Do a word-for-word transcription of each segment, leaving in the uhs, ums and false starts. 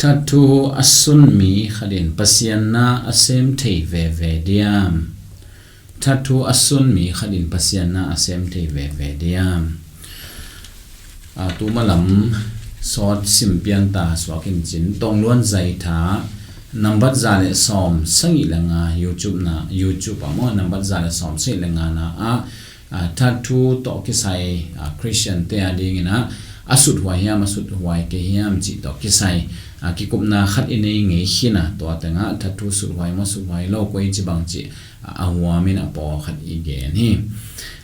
Thathu a sun mi khat in Pasian na a sem thei veve diam? Thathu a sun mi khat in Pasian na a sem thei veve diam? A, tuma lam sawt sim pian ta suak in cin, Tongluan Zaitha, nambat za le sawm sagih le nga, YouTube na, YouTube ah maw, nambat za le sawm sagih le nga na ah, a, thathu tawh kisai, a, Christian te a dingin ah, a suthuai hiam, a suthuai kei hiam cih tawh kisai, a, kikupna khat i nei ngei khin a, tua tengah thathu suthuai maw, suthuai lo, koi ci bang cih, a, a huamin a pawlkhat i gen hi.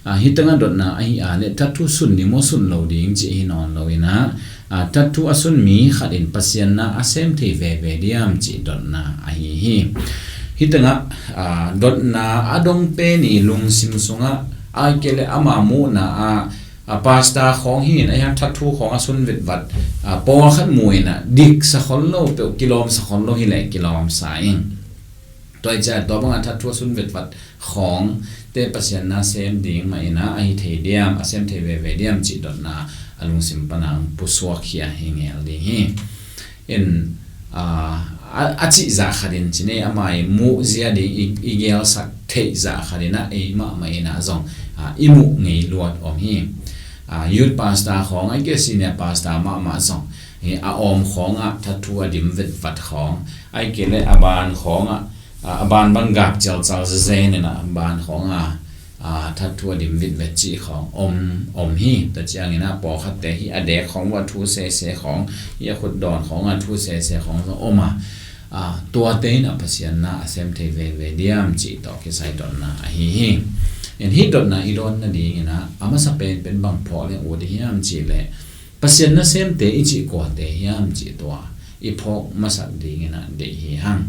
A, hi tengah dotna ahi a le, thathu sun ding maw, sun lo ding cih hi nawn lo in ah, a, thathu a sun mi khat in Pasian na a sem thei veve diam cih dotna ahi hi. Hi tengah, a, dotna a dong pen i lungsim sungah, ai kei le ama muhna ah, a, pastor khawng hi in, a hiang thathu khawng a sun vetvat, a, pawlkhat mu in ah, diksa khol lo peuh, kilawmsa khol lo hi leh kilawmsa ing. Tua i ciah tua bangah thathu a sun vetvat khawng te Pasian na sem ding mah in ah, a hi thei diam, a sem thei veve diam cih dotna a lungsim pan a hong pusuak khia hi ngel ding hi. In, a, a, a cih zah khat in ci ni, ama i muh zia ding i, i gelsak theih zah khat in ah, ei mahmah in ah zong, a, i muh ngei luat om hi. A, youth pastor khawng, ai kei senior pastor mahmah zong, hi, a awm khawngah thathu a dim vetvat khawng, ai kei le a ban khawngah, a, a ban bang gap cialcial zezen in ah, a ban khawngah, a, thathu a dim vetvet cih khawng om, om hi. Tua ciangin ah pawlkhatte hi a dek khawng uh a thu sese khawng, hi a khut dawn khawngah thu sese khawng zong om a, a, tuate in ah Pasian na a sem thei veve diam cih tawh kisai dotna ahi hi. In hih dotna i dawn nadingin ah, a masa penpen bang phawk leng ut ding hiam cih leh, Pasian nasemte i cih kuate hiam cih tua i phawk masak dingin ah deih hi hang.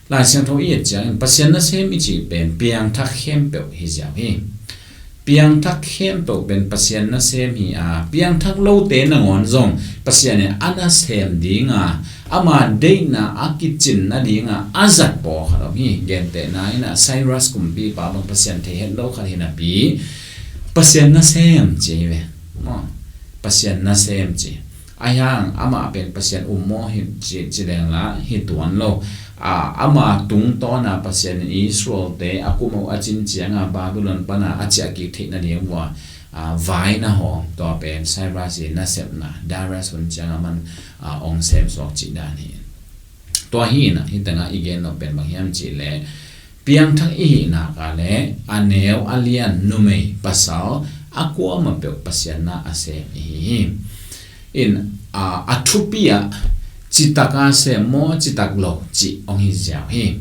Lai Siangtho i et ciangin Pasian nasem i cih pen piangthak khempeuh hi ziau hi. Piangthak khempeuh pen Pasian nasem hi a, piangthak lote nangawn zong Pasian in a nasem ding a, ama deihna a kicin nading a a zat pawlkhat om hi. Gentehna in ah Cyrus kumpipa bang Pasian thei het lo khat hi napi, Pasian nasem ci hi ve. Maw? Pasian nasem ci. A hiang amah pen Pasian um maw hi ci, ci leng la hi tuan lo. A, ama tungtawn a Pasian in Israel-te a kum uh a cin ciang a Babylon pan a a ciah kik theih nading uh a, a, vaina hawm, tua pen Cyrus i nasepna, Darius hun ciang a man, a, ong sem suak cih dan hi. Tua hi in ah, hi tengah i gen nop pen bang hiam cih leh, piangthak i hih nak a le, a neu a lian, numei pasal a kuamah peuh Pasian na a sem i hi hi. In, a, a thupi ah citak a sem maw, citak lo cih ong hi ziau hi.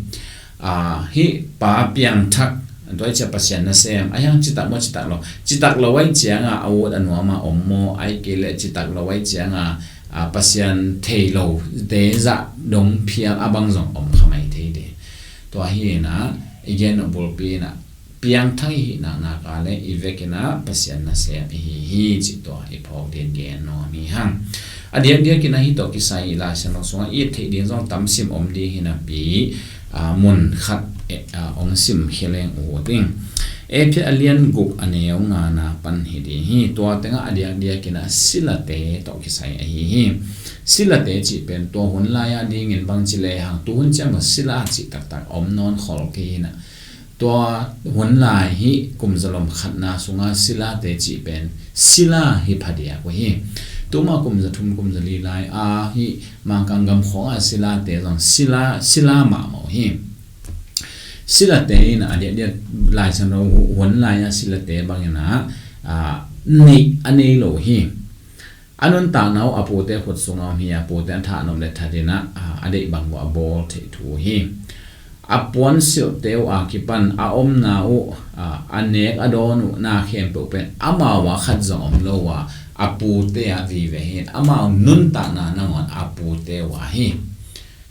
A, hih pa piangthak, tua i ciah Pasian nasem, a hiang citak maw, citak lo, citak lo ai ciang a a ut a nuam a om maw, ai kei le citak lo ai ciang a, a, Pasian thei lote zah dong phial a bang zong om kha mai thei ding. Tua hi in ah, i gen nop bulpi in ah, piangthak i hih nak nak a le i vek in ah Pasian nasem i hi hi cih tua i phawk ding gen nuam hi hang. A diakdiak in ah hih tawh kisai i Lai Siangtho sungah i et theih ding zong tam sim om ding hi napi, a, mun khat, e, a, ong sim khia leng ut ing. Efesa a lian guk a neu nga na pan hi ding hi. Tua tengah a diakdiak in ah silate tawh kisai ahi hi. Silate cih pen tua hun lai a dingin bang ci le hang, tu hun ciang maw sila cih taktak om nawn khol kei hi in ah, tua hun lai hih kum zalom khatna sungah silate cih pen sila hi phadiak uh hi. Tuma kum zathum, kum zali lai a hih Mangkang gam khawng a silate zong sila, sila mahmah uh hi. Silate in a diakdiak Lai Siangtho hun lai a silate bang in ah, a, neih a nei lo hi. A nuntakna uh a pute khut sungah om hi, a pute a thah nop le that in ah, a, a deih bang uh a bawl theih thu hi. A puansilhte uh a kipan a omna uh, a, a nek a dawn uh na khempeuh pen amau a khat zong om lo a, a pute a vive hi. Amau nuntakna nangawn a pute uh a hi.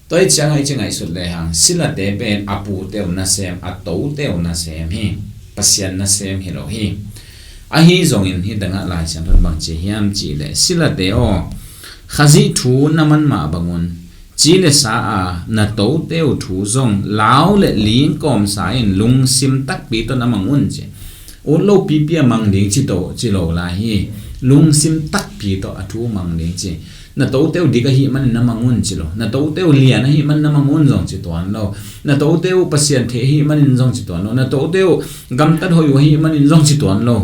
Tua i ciangah i ci ngaihsut lehang, silate pen a pute uh nasem, a tote uh nasem hi. Pasian nasem hi lo hi. Ahi zongin hih tengah Lai Siangtho in bang ci hiam cih leh, silate aw, Khazih thu na man mah bangun, ci le sa a na tote uh thu zong lau le ling kawmsa in lungsim takpi tawh na mang un ci. Ut lo pipi a mang ding ci to, ci lo lai hi. Lungsim takpi tawh a thu mang ding ci. Na tote uh dik ahih manin na mang un ci lo. Na tote uh lian ahih manin na mang un zong ci tuan lo. Na tote uh Pasian thei ahih manin zong ci tuan lo. Na tote uh gamtat hoih uh ahih manin zong ci tuan lo.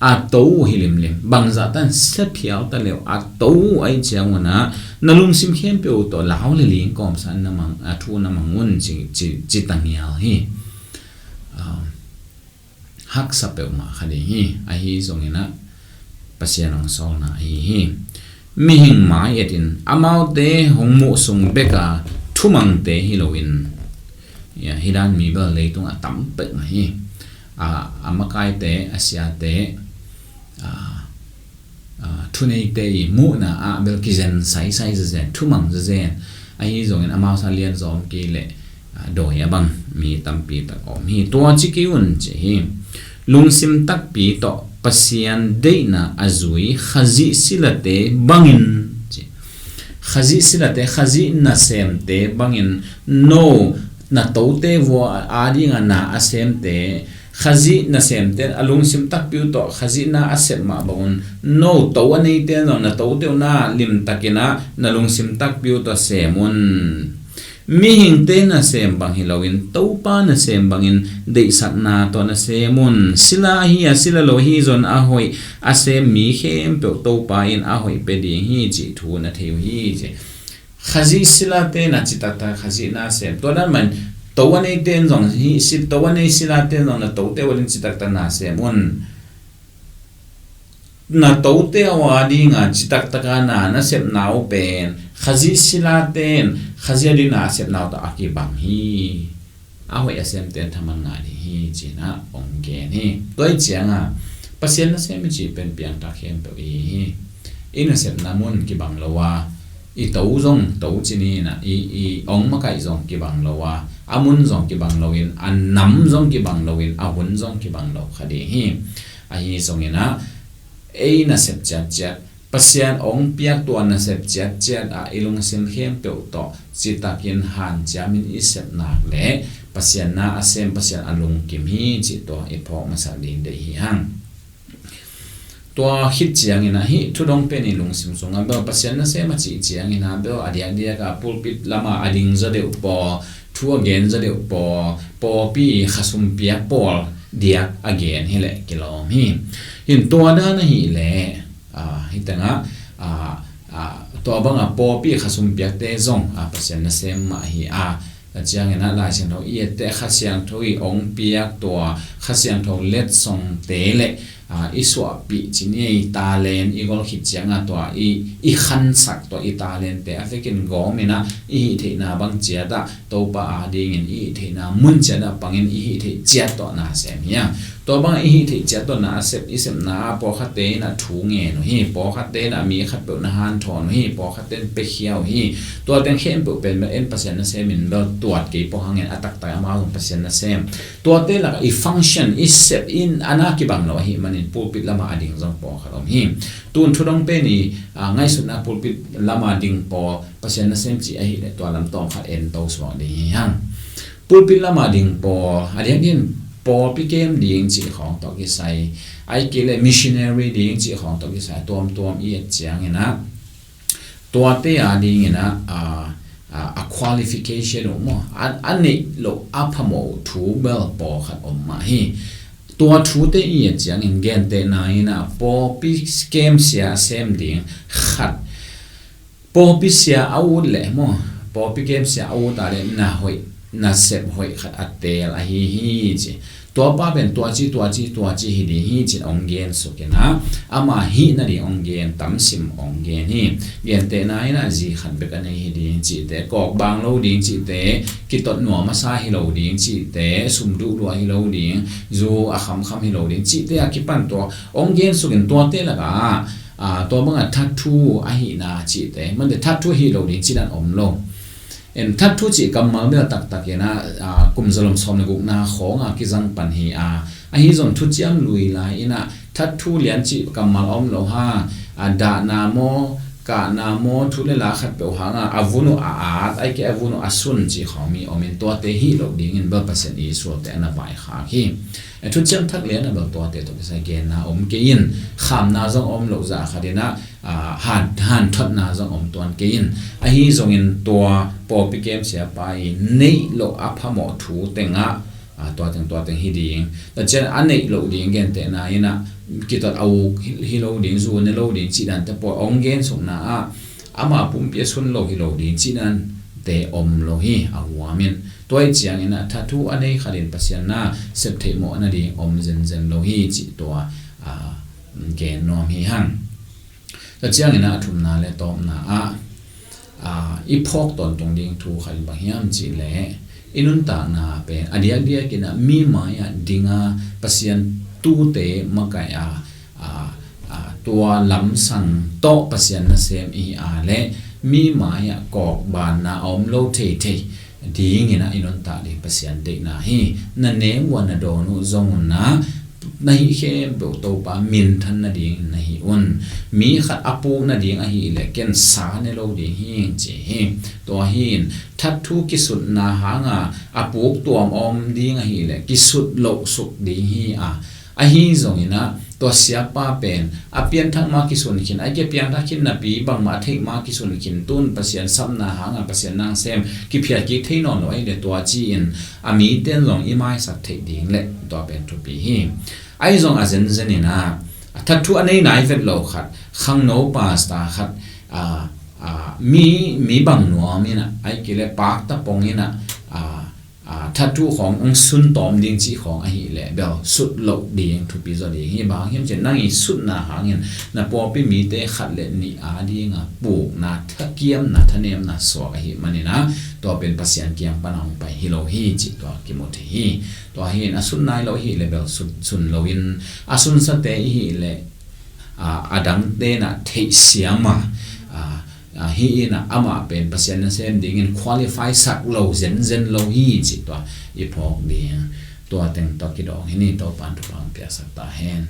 A to uh hi limlim. Bangzah tan sephial ta leu a to uh ahih ciang un ah na lungsim khempeuh uh tawh lau le ling kawmsa in na mang, a thu na mang un ci, ci, ci tangial hi. Ah, haksa peuhmah kha ding hi. Ahi zongin ah Pasian hong sawlna ahi hi. Mihing mai etin amaute hong muh sung beka thumangte hi loin, ya, hi dan mi bel leitungah tam pek mah hi. A, a makaite, a siate, a, a, thuneite i muhna ah bel kizen saisai zazen, thumang zazen. Ahi zongin amau sa lian zawm kei leh, a, dawi a bang mi tampi tak a om hi. Tua ci kei un ci hi. Lungsim takpi tawh Pasian deihna a zui Khazih silate bangin ci. Khazih silate, Khazih nasemte bangin no, na tote vua a dinga na a semte, Khazih nasemte, a lungsim takpi uh tawh Khazih na a sep mah bangun no to a neite zong na tote uh na limtakin ah na lungsim takpi uh tawh sem un. Mihingte nasem bang hi loin Topa nasem bangin deihsakna tawh nasem un. Sila hi a sila lo hi zong a hoih a sem mi khempeuh Topa in a hoih pia ding hi cih thu na thei uh hi ci. Khazih silate na citaktak Khazih nasem. Tua dan man to a neite in zong hi, si, to a nei silate in zong na tote uh a ding citaktak nasem un. Na tote uh a dinga citaktak a na, nasepna uh pen Khazih silate in Khazih a ding na a sepna uh tawh a kibang hi. A hoih a semte in thaman ngah ding hi ci-in ah hong gen hi. Tua hi cianga Pasian nasem i cih pen piangthak khempeuh i hi hi. I nasepna mun kibang lo a, i to zong to ci ni-in ah, i, i hong makaih zong kibang lo a, a mun zong kibang loin, a nam zong kibang loin, a hun zong kibang lo kha ding hi. Ahi zongin ah ei nasep ciatciat, Pasian hong piak tua nasep ciatciat ah i lungsim khempeuh tawh citakin hanciamin i sep nak leh Pasian na a sem, Pasian a lungkim hi cih tua i phawk masak ding deih hi hang. Tua khit ciangin ah hih thudong pen i lungsim sungah bel Pasian nasem a cih ciangin ah bel a diakdiak a pulpit lama a ding zaw deuh paw, thu a gen zaw deuh paw, pawpi khasum piak pawl diak a gen hileh kilawm hi. Hin tua dan ahih leh, a, hih tengah, a, a, tua bangah pawpi khasum piakte zong, a, Pasian nasem mah hi a, a ciangin ah Lai Siangtho i ette Kha Siangtho i hong piak tua Kha Siangtho letsongte le, a, i suahpih ci ni, i talent i gol khit ciangah tua i, i khansak tua i talentte a vekin gawmin ah i hih theihna bang ciatah Topa a dingin i hih theihna mun ciatah pangin i hih theih ciat tawh na sem hi a. Tua bangah i hih theih ciat tawh na a sep, i sepna ah pawlkhatte in ah thu ngen uh hi, pawlkhatte in ah mi khatpeuh na hanthawn uh hi, pawlkhatte in piakhia uh hi. Tua teng khempeuh pen bel en Pasian nasemin bel tuat kei pawh hangin a taktak amau zong Pasian nasem. Tuate lakah i function, i sep in a na kibang lo ahih manin pulpit lamah a ding zong pawlkhat om hi. Tun thudong pen i, a, ngaihsutna pulpit lama ding pawl Pasian nasem cih ahih leh tua lam tawmkhat en to suak ding hi hang. Pulpit lama ding pawl, a diakdiakin pawlpi kem ding cih khawng tawh kisai, ahih kei leh missionary ding cih khawng tawh kisai, tuamtuam i et ciangin ah tuate a dingin ah, a, a, a qualification uh maw, a, a neih loh a phamawh uh thu bel pawlkhat om mah hi. Tua thute i et ciangin gentehna in ah pawlpi kemsia a sem ding khat, pawlpi sia a ut leh maw, pawlpi kemsia a ut a leh na hoih, na sep hoih khat a teel ahi hi ci. Tua pa pen tua ci, tua ci, tua ci hi ding hi ci-in hong gen suk in ah, ama hih nading hong gen, tamsim hong gen hi. Gentehna in ah zi khat bek a nei hi ding cihte, kawk bang lo ding cihte, kitot nuam a sa hi lo ding cihte, sum duhdua hi lo ding, zu a khamkham hi lo ding cihte a kipan tua hong gen suk in tuate lakah, a, tua bangah thathu ahihna cihte, mante thathu hi lo ding cih dan om lo. En thathu cih kammal bel taktak in ah, a, kum zalom sawm le gukna khawng a kizang pan hi a, ahi zong thuciam lui lai in ah thathu lian cih kammal om lo ha, a, dahna maw, kahna maw, thu le la khat peuh hanga a vun uh a at, ai ke a vun uh a sun cih khawng mi om in, tuate hih loh dingin bel Pasian i sualte a na vaikhak hi. A thuciam thak lian a bel tuate tawh kisai genna om kei in, khamna zong om loh zah khat in ah, aa, han, hanthotna zong om tuan kei in. Ahi zongin tua pawlpi kem siapa i neih loh a phamawh thu tengah, aa, tua teng, tua teng hi ding. Tua ciang a neih loh ding gentehna in ah, kitot a uk hi, hi lo ding, zu ne lo ding cih dante pawl ong gen sukna ah, ama pumpi a sun lo hi lo ding cih dante om lo hi, a huam in. Tua hi ciangin ah thathu a nei khat in Pasian na sep theih mawh nading om zenzen lo hi cih tua, aa, gen nuam hi hang. Tua ciangin ah a thumna le tawpna ah, aa, i phawk tawntung ding thu khat in bang hiam cih leh, i nuntakna pen a diakdiakin ah mi mai-ah dinga Pasian tute makaih a, aa, aa, tua lamsang tawh Pasian nasem i hi a leh mi mai-ah kawkbanna a om lo theithei dingin ah i nuntak ding Pasian deihna hi. Na neu uh a na dawn uh zong un ah, na hih khempeuh Topa minthan nading na hih un. Mi khat a puk nading ahih leh ken sa ne lo ding hi ci hi. Tua hi in thathu kisutna hanga a puk tuam om ding ahih leh kisut loh suk ding hi a, ahi zongin ah tua siapa pen a pianthak ma kisun khin, ai ke piangthak khin napi bangmah a theih ma kisun khin, tun Pasian sapna hanga Pasian nasem kiphiat kik thei nawn lo ahih leh tua ci in a mite in zong i maisak theih ding leh tua pen thupi hi. Ahi zong a zenzen in ah, a thathu a nei nai vet lo khat, khangno pasta khat, aa, aa, mi, mi bang nuam in ah, ai ke leh pakta pong in ah, aa, aa, thathu khawng ang sun tawm ding cih khawng ahih leh bel sut loh ding thupi zaw ding hi. Bang hiam cih leh nang i sutna hangin na pawlpi mite khat le nih a dinga pukna, thakiamna, thanemna suak ahih manin ah, tua pen Pasian kiang pan a hong pai hi lo hi cih tua kimu thei hi. Tua hi in a sun nai lo ahih leh bel sun, sun lo in, a sunsate i hih leh, aa, a dangte in ah theihsiam a, aa, aa, hi in ah amah pen Pasian nasem dingin qualify sak lo zenzen lo hi cih tua i phawk ding. Tua teng tawh kidawng hi ni. Topan thupha hong piaksak ta hen.